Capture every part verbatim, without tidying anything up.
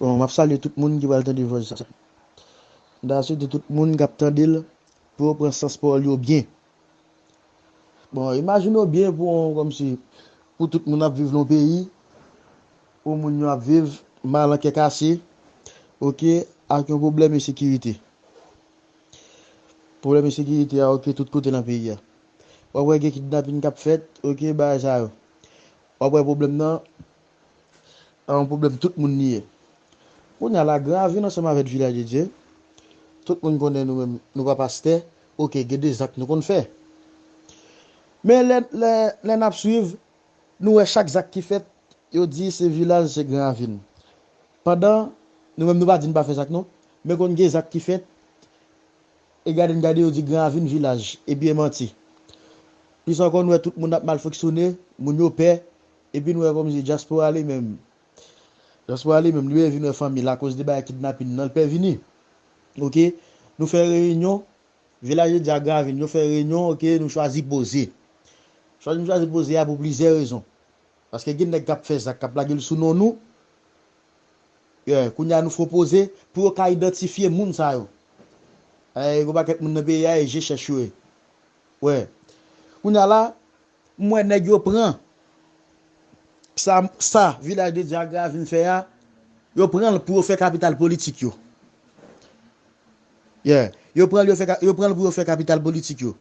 Bon, m ap salye tout moun ki pral tande vòs sa. M ta swete tout moun k ap tande l pou yo pran sans pawòl yo byen. Bon, imajine w byen pou yon, kòmsi, pou tout moun ap viv nan yon peyi, pou moun yo ap viv mal an kè kase, oke, ak yon pwoblèm ensekirite. Pwoblèm ensekirite a, oke, tout kote nan peyi a. W ap wè gen kidnapin k ap fèt, oke, bagay sa yo. W ap wè pwoblèm nan, se yon pwoblèm tout moun li ye. Kounye a la, Gran Ravin ansanm avèk Vilaj de Dye, tout moun konnen nou menm, nou pa pastè, oke, gen de zak nou konn fè. Men lè, lè, lè n ap swiv, nou wè chak zak ki fèt, yo di se Vilaj, se Gran Ravin. Pandan, nou menm nou pa di n pa fè zak non, men konn gen zak ki fèt, e gade n gade yo di Gran Ravin, Vilaj, epi e manti. Plis ankò, nou wè tout moun ap mal fonksyone, moun yo pè, epi nou wè kòmsi dyaspora li menm, dyaspora li menm, li menm vin wè fanmi l akoz de bagay kidnapin nan, l pè vini. Oke, nou fè reyinyon, Vilaj de Dye ak Gran Ravin, yo fè reyinyon, oke, nou chwazi poze. Chwazi, nou chwazi poze a pou plizyè rezon. Paske gen nèg k ap fè zak, k ap lage l sou non nou. Yeah, kounye a nou fè poze pou yo ka idantifye moun sa yo. Eh, gen yon pakèt moun nan peyi a, e je chèch yo ye. Wè. Kounye a la, m wè nèg yo pran sa, sa Vilaj de Dye ak Gran Ravin fè a, yo pran l pou yo fè kapital politik yo. Yeah. Yo pran l, yo fè ka-, yo pran l pou yo fè kapital politik yo.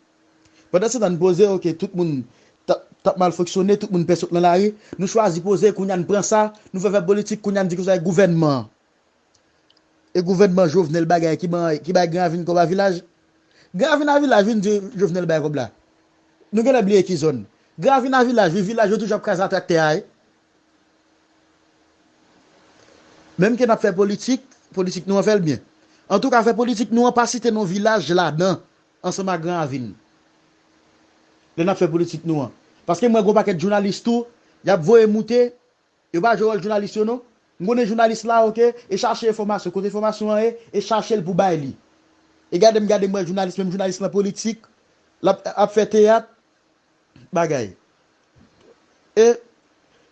Pandan se tan n poze, oke, tout moun t ap, t ap mal fonksyone, tout moun pè sot nan lari, nou chwazi poze, kounye a n pran sa, nou fè fè politik, kounye a n di konsa e gouvènman an. E gouvènman Jovenel bagay ki ban, ki bay Gran Ravin kòb a Vilaj. Gran Ravin a Vilaj vin di Jovenel bay kòb la. Nou genlè bliye ki zòn. Gran Ravin a Vilaj, wi, Vilaj yo toujou ap kraze a traktè a, wi. Menm ke n ap fè politik, politik nou an fè l byen. Antouka, fè politik nou an pa site non Vilaj ladan, ansanm ak Gran Ravin. Lè n ap fè politik nou an. Paske m wè gon pakèt jounalis tou, y ap voye moute, yo pa jwe wòl jounalis yo non. M konnen jounalis la, oke, e chache enfòmasyon, kote enfòmasyon an ye, e chache l pou bay li. E gade m, gade m wè jounalis, menm jounalis lan politik, l ap, ap fè teyat, bagay. E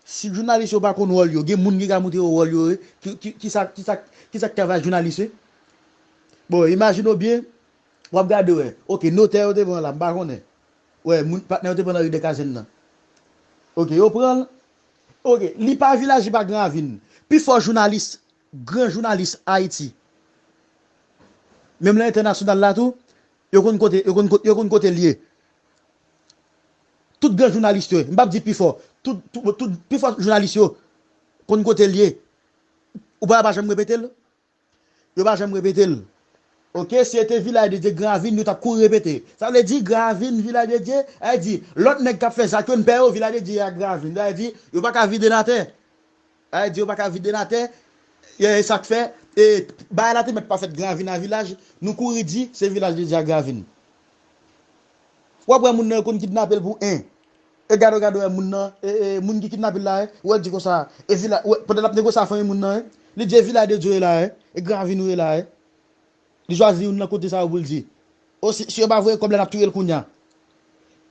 si jounalis yo pa konn wòl yo, gen moun ki ka montre yo wòl yo, ki, ki, ki sa, ki sa, ki sa k travay jounalis, wi? Bon, imajine w byen, w ap gade, wè. Oke, notè yo te pran la, m pa konnen. Wè, moun, patnè yo te pran nan ri de Kazèn nan. Oke, yo pran l. Oke, li pa Vilaj, li pa Gran Ravin. Pifò jounalis, gran jounalis Ayiti, menm nan entènasyonal la tou, yo konn kote, yo konn kote, yo konn kote l ye. Tout gran jounalis yo, m p ap di pifò, tout, tout, tout, pifò jounalis yo konn kote l ye. Ou pa, pa janm repete l? Yo pa janm repete l. Oke, si se te Vilaj de Dye, Gran Ravin, yo t ap kouri repete. Sa vle di, Gran Ravin, Vilaj de Dye, sa vle di, lòt nèg k ap fè zak yo, n pè yo, Vilaj de Dye ak Gran Ravin. Sa vle di, yo pa ka vide n atè. Sa vle di, yo pa ka vide n atè. E sa k fè, e, bagay la te mèt pa fèt Gran Ravin a Vilaj, nou kouri di, se Vilaj de Dye ak Gran Ravin. W ap wè moun nan yo konn kidnape l pou en. E gade w, gade w, moun nan, e, e, moun ki kidnape l la, e, ou wè l di konsa, e Vilaj, ou wè, pandan l ap negosye a fanmi moun nan, e, li di e Vilaj de Dye w ye la, e, e Gran Ravin ou ye la, e. Li chwazi youn nan kote sa yo pou l di. O, si, si yo pa voye kòb la, n ap touye l kounye a.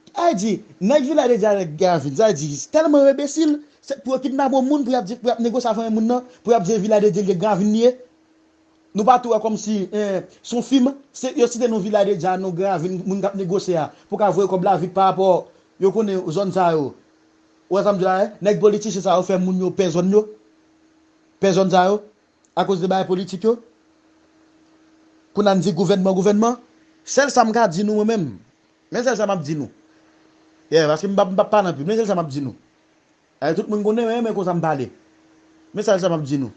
Sa vle di, nèg Vilaj de Dye avèk Gran Ravin, sa vle di, tèlman yo enbesil, se pou yo kidnape yon moun, pou y ap di, pou y ap negosye a fanmi moun nan, pou y ap di e Vilaj de Dye l ye, Gran Ravin li ye. Nou pa tou wè kòmsi, eh, se yon fim, se, yo site non Vilaj de Dye a, non Gran Ravin, moun k ap negosye a, pou ka voye kòb la vit pa rapò, yo konnen zòn sa yo. Ou wè sa m di la, eh? Nèg politisyen sa yo fè moun yo pè zòn yo. Pè zòn sa yo. Akoz de bagay politik yo. Kounye a n di gouvènman, gouvènman. Sèl sa m ka di nou, mwen menm. Men sèl sa m ap di nou. Yeah, paske m p ap, m p ap pale anpil. Men sèl sa m ap di nou. Eh, tout moun konnen, men, men konsa m pale. Men sèl sa m ap di nou.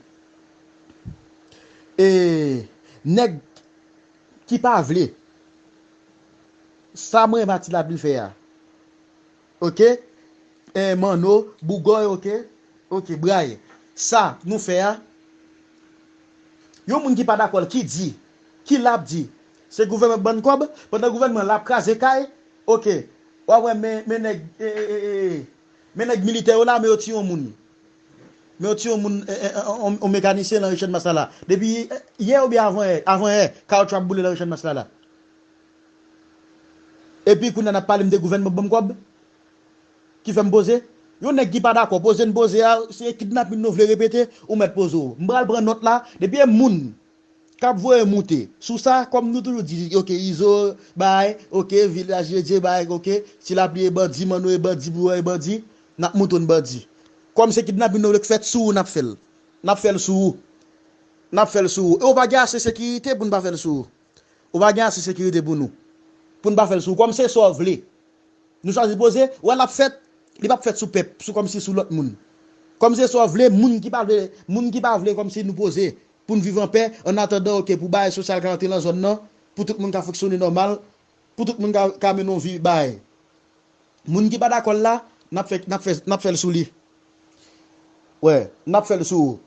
E nèg ki pa vle, sa mwen Mati Lapli fè a. Oke? Eh, Manno, Bougòy, oke? Oke, Bray. Sa nou fè a, yon moun ki pa dakò l, ki di, ki la ap di, se gouvènman k ban n kòb, pandan gouvènman la ap kraze kay, oke. W ap wè, men, men nèg, e, e, e, e, men nèg militè yo la, men yo tiye yon moun. Men yo tiye yon moun, e, e, e, on, on mekanisyen nan Richard Maslala. Depi, e, yè oubyen avan yè, avan yè, kawotchou ap boule nan Richard Maslala. Epi kounye a n ap pale m de gouvènman k ban m kòb, ki fè m poze. Yon nèg ki pa dakò, poze n poze a, se kidnapin nou vle repete, ou mèt poze w. M pral pran nòt la, depi e moun k ap voye moute sou sa, kòm nou toujou di, oke, Izo bay, oke, Vilaj Dedye bay, oke, Ti Lapli e bandi, Manno e bandi, Bouyon e bandi, n ap moute n bandi. Kòm se kidnapin nou vle k fèt sou ou, n ap fè l. N ap fè l sou ou. N ap fè l sou ou. E ou pa gen ase sekirite pou n pa fè l sou ou. Ou pa gen ase sekirite pou nou. Pou n pa fè l sou ou. Kòm se sa w vle. Nou chwazi poze, wè l ap fèt, li p ap fèt sou pèp, sou kòmsi sou lòt moun. Kòm se sa w vle, moun ki pa vle, moun ki pa vle kòmsi nou poze, pou n viv anpè, annatandan, oke, pou bagay sosyal ka antre nan zòn nan, pou tout moun ka fonksyone nòmal, pou tout moun ka, ka mennen yon vi bagay. Moun ki pa dakò l la, n ap fè, n ap fè, n ap fè l sou li. Wè, n ap fè l sou ou.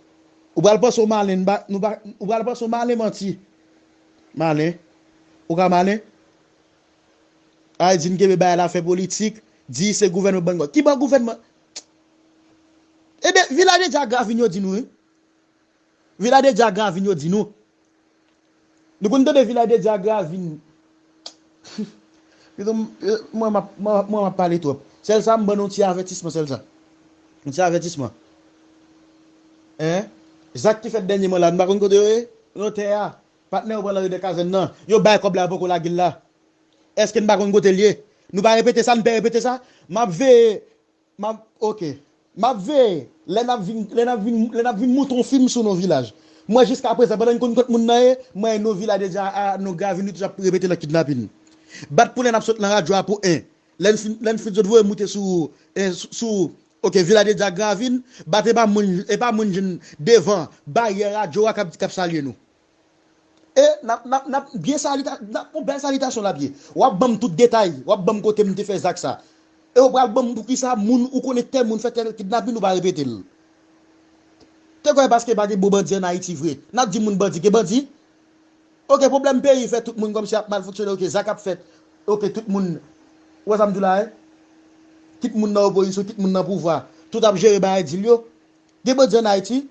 Ou pral panse w malen, n pa, nou pa, ou pral panse w malen manti. Malen. Ou ka malen? Ay di n kenbe bagay la fè politik, di se gouvènman bann gòt. Ki ban gouvènman? Ebyen, Vilaj Dedye ak Gravin yo di nou, wi. Vilaj Dedye ak Gravin yo di nou. Nou konn tande Vilaj Dedye ak Gravin. Pito m, mwen m ap, mwen, mwen m ap pale twòp. Sèl sa, m ban nou ti avètisman, sèl sa. Yon ti avètisman. Hein? Zak ki fèt dènyèman la, nou pa konn kote yo ye? Nan tè a. Patnè yo pran nan ridè kazèn nan. Yo bay kòb la, yo poko lage l la. Èske n pa konn kote l ye? Nou pa repete sa, n pè repete sa? M ap veye, m ap, oke. M ap veye, lè n ap vin, lè n ap vin, lè n ap vin moute yon fim sou non Vilaj. Mwen jiska prezan, pandan n konn kot moun nan ye, mwen non Vilaj Dedye a, non Gravin, nou toujou ap repete nan kidnapin. Bat pou lè n ap sot nan radyo a pou en. Lè n fin, lè n fin sot voye moute sou, en, sou, sou, oke, Vilaj Dedye ak Gravin, bat e pa moun, e pa moun jwenn devan baryè radyo a k ap, k ap salye nou. E n ap, n ap, n ap byen salita-, n ap, yon bèl salitasyon l ap ye. W ap ban m tout detay, w ap ban m kote m te fè zak sa. E w pral ban m poukisa moun ou konnen tèl moun fè tèl kidnapin, ou pa repete l. Te kwè paske pa gen bon bandi ann Ayiti vre, n ap di moun bandi, gen bandi? Oke, pwoblèm peyi fè tout moun kòmsi ap mal fonksyone, oke, zak ap fèt, oke, tout moun, ou wè sa m di w la, wi? Kit moun nan opozisyon, kit moun nan pouvwa, tout ap jere bagay dil yo. Gen bandi ann Ayiti?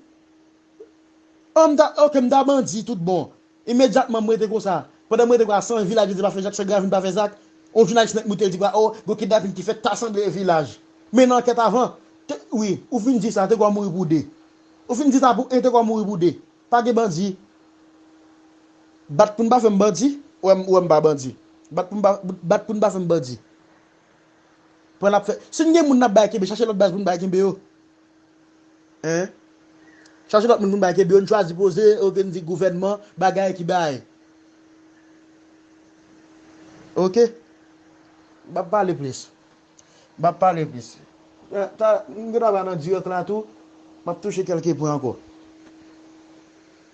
An, m ta, oke, m ta bandi tout bon. Imedyatman, m rete konsa. Pandan m rete konsa, san Vilaj Dedye pa fè zak, san Gravin pa fè zak, yon jounalis nèk moute, l di, o, gon kidnapin ki fèt, ta sanble e Vilaj. Men nan ankèt avan, te, wi, ou fin di sa, te kwè w mouri pou de. Ou fin di sa pou en, te kwè w mouri pou de. Pa gen bandi. Bat pou n pa fè m bandi, ou wè m, ou wè m pa bandi. Bat pou n pa, bat pou n pa fè m bandi. Pran n ap fè. Si n gen moun n ap bay kenbe, chache lòt baz pou n bay kenbe yo. Hein? Chache lòt moun pou n bay kenbe yo, n chwazi poze, oke, n di gouvènman, bagay ki bay. Oke? M ap pale plis. M ap pale plis. Eh, ta, m gentan pa nan dirèk la tou, m ap touche kèlke pwen ankò.